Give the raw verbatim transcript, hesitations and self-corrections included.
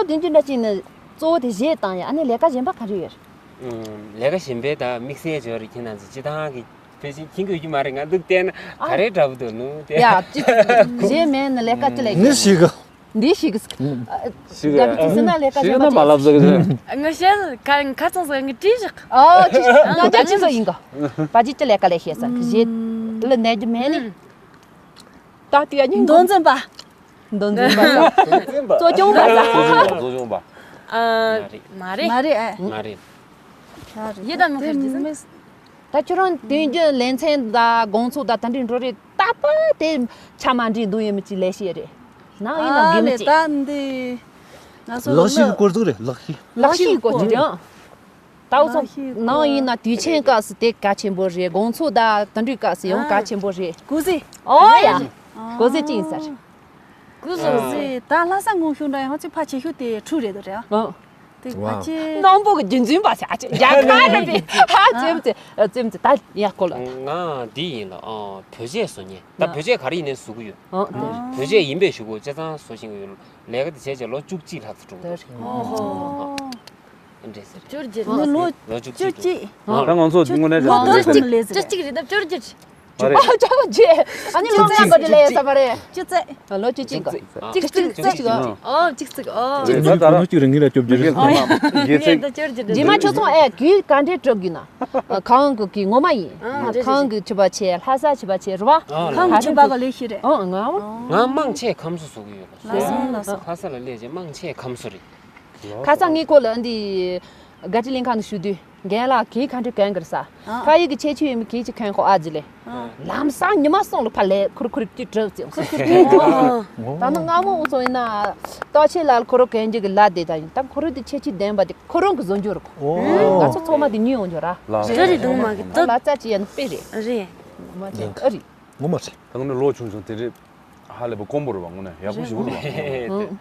བདུན་ཅུ་འདྲ་ཅིག་ནི་གཙོ་བོ་དེ་གཞས་བཏང་ཡ། ཨ་ནི་ལས་ཀ་གཞན་པ་ག་རེ་ཡོད་རེད། ཨུམ། ལས་ཀ་གཞན་པའི་ད་དམིགས་བསལ་ཅིག་ཡོད་རེད། ཁྱེད་རང་ཚོ་སྤྱིར་བཏང་གི་ཕལ་ཆེར་མཁྱེན་གྱི་ཡོད་ཀྱི་མ་རེད། ང་འདུག་བལྟས་ན་ག་རེ་འདྲ་པོ་འདུག་ནུ་དེ། ཡ་ཅི་གཞས་མེད་ན་ལས་ཀ་ཅི་ལས་ནི་ཀྱི་ཞིག་གི་འདི་ཞིག་གི་ཞིག་གི་རྒྱབ་ཀྱི་ཟེར་ན་ལས་ཀ་ཞིག་གཞན་ན་པ་མ་ལབ་ཟེར་གི་ཟེར། ང་བཤད་ག་ག་ཚང་ཟེར་ངས་བྲིས་བཞག་ཨོ་ཅི་ང་རྒྱབ་ཅི་ཟེར་ཡིན་གི་པ་ཅི་ཅི་ལས་ཀ་ལས་ཤེས་ས་གི་གཞས་ལ་ནས་རྒྱུ་མེད་ནི། ད་དེ་ཡ་ཉིན་མདོ་འཛིན་པ། མདོ་འཛིན་པ་ས། གཙོ་སྐྱོང་པ་ས། གཙོ་སྐྱོང་པ། ཨ། མ་རེད། མ་རེད། མ་རེད་ཨ། མ་རེད། ཡེ་ད་མི་ཁར་ཇི་ཟིན། ད་ཁྱོད་རང་དུས་རྒྱུན་ལེ་ཚན་དང་དགོང་ཚོགས་དང་དེ་འདྲའི་འགྲོ་རེད། རྟག་པར་དེ་ཆ་མ་འགྲིག་འདུག་ཡོད་མི་གཅིག་ལས་ཤེས་རེད། ནང་ཡིན་ན་ཨ་དགེ་མི་ལེ་གཅིག་ད་འདི། ང་ཚོ་ལག་ཤེས་ཀྱི་སྐོར་ཟིག་རེད། ལག་ཤེས། ལག་ཤེས་ཀྱི་སྐོར་ཅིག་རེད་ཨང་། ད་འུ་ཚོ་ལག་ཤེས་ནང་སྐོར་ཡིན་ན་དུས་ཆེན་སྐབས་སུ་དེ་གལ་ཆེན་པོ་རེད། དགོང་ཚོགས་དང་དེ་འདྲའི་སྐབས་སུ་ཡང་གལ་ཆེན་པོ་རེད། གོ་ཟི། ཨོ་ཡ། ཨ། གོ་ཟི་ཅི་ཡིན་ཟེར། གོ་ཟི། ཨ། གོ་ཟི། ད་ལྷ་ས་ངོ་ཤུགས་འདྲ་ཡང་ཚིག་ཕ་ཆེ་ཤོས་དེ་ཕྲུ་རེད་དོ་རེད་ཨ། ཨ། དེ་ཕ་ཆེ། སྣམ་བུ་གི་རྒྱུན་འཛིན་པ་ཟེར་ཨ་ཅེ་རྒྱ་གར་རེད་པས་ཧ་ཙེམ་ཙེ་ཙེམ་ཙེ་ད་ཡ་གོ་ལ། ང་འདི་ཡིན་ལ་ཨ་བོད་ཆས་བཟོ་མཁན། ད་བོད་ཆས་ག་རེ་ཡིན་ནའི་བཟོ་གི་ཡོད། ཨ། བོད་ཆས་ཡིན་པའི་གཞུག་གུ་བྱས་ཙང་བཟོ་བཞིན་གི་ཡོད། ལས་ཀ་དེ་བྱས་བྱས་ལོ་བཅུ་གཅིག་ལྷག་ཙམ་འགྲོ་གི་འདུག་ཨོ་ཧོ། འདྲེ་ཟེར། བཅོ་བརྒྱད། ལོ་བཅུ་གཅིག་འགྲོ། ད་ང་ཚོ་དངོས་གནས་ལོ་བཅུ་གཅིག་བཅུ་གཅིག་རེད། ད་བཅོ་བརྒྱད། མ་རེད། ཨ་ཅག་རྗེ། ཨ་ནི་ལོ་ཙཱ་གོ་ལས་ས་མ་རེད། བཅུ་རྩ། ལོ་བཅུ་གཅིག་གོ། གཅིག་གཅིག་གཅིག་གཅིག་གོ། ཨོ་གཅིག་གཅིག་ཨོ། རེད་ད་ད་རང་གཅིག་རེད། ངེད་ལ་བཅོ་བརྒྱད་རེད། ད་རང་ཡེ་ཚིག་རྗེས་མ་ཁྱོད་ཚོ་ཨེ་གུས་ག་འདྲས་སྤྲོད་གི་ན། གང་གི་གི་ངོ་མ་ཡིན། ཨ་རེད་གང་གི་ཆུ་བ་ཆེ་ལྷ་ས་ཆུ་བ་ཆེ་རུ་བ། ཨ་གང་གི་ཆུ་བ་ག་ལས་ཤི་རེད། ཨོ་ང་བ། ང་མང་ཆེ་ཁམས་སུ་བཟོ་གི་ཡོད་ལ། ལ་སོང་ལ་སོང་། ལྷ་ས་ལ་སླེབས་རྗེས་མང་ཆེ་ཁམས་སུ་རེད། ཁ་སང་ངའི་སྐོར་ལ་འདི་དགའ་སྤྲོ་གླིང་ཁ་ནས་ཞུ་དུས་རྒན་ལགས་གིས་ག་འདྲ་གན་གི་རེད་ས། ཨ། ཕ་ཡུལ་གྱི་ཁྱད་ཆོས་ཡོད་མི་གིས་ཅི་གན་ཁོ་ཨ་ཟི་ལེ། ཨ། ལམ་སང་ཉི་མ་སོང་ལ་ཕ་ལས་ཁུར་ཁུར་ཀྱི་གྲབས་ཙེ། ཁུར་ཁུར་ཀྱི་གྲབས། ད་ནི་སྔ་མོ་འུ་ཚོ་ཡིན་ན་ལྟོ་ཆས་ལ་ཁོ་རོ་གན་རྒྱུ་གི་ལ་དེ་ད་ཡིན། ད་ཁོ་རོ་དེ་ཁྱད་ཆོས་ལྡན་པ་དེ་ཁོ་རང་གི་བཟོ་འཇོག་རེད་ཁོ། ཨོ། ང་ཚོ་ཚང་མ་དེ་ཉོས་ཡོང་འཇོག་ར། ལ་རེ་རེ་དུང་མ་གི་ད་ལ་རྩ་ཅི་ཡན་དཔེ་རེད། རེད། མ་ཅན་ཨ་རི། ངོ་མ་རེད། ད་ང་ནི་ལོ་ཆུང་ཆུང་དེ་རེད། ཧ་ལས་པ་དཀོན་པོ་རེད་བ། དངོས་གནས་ཡག་པོ་ཞིག་རེད་བ།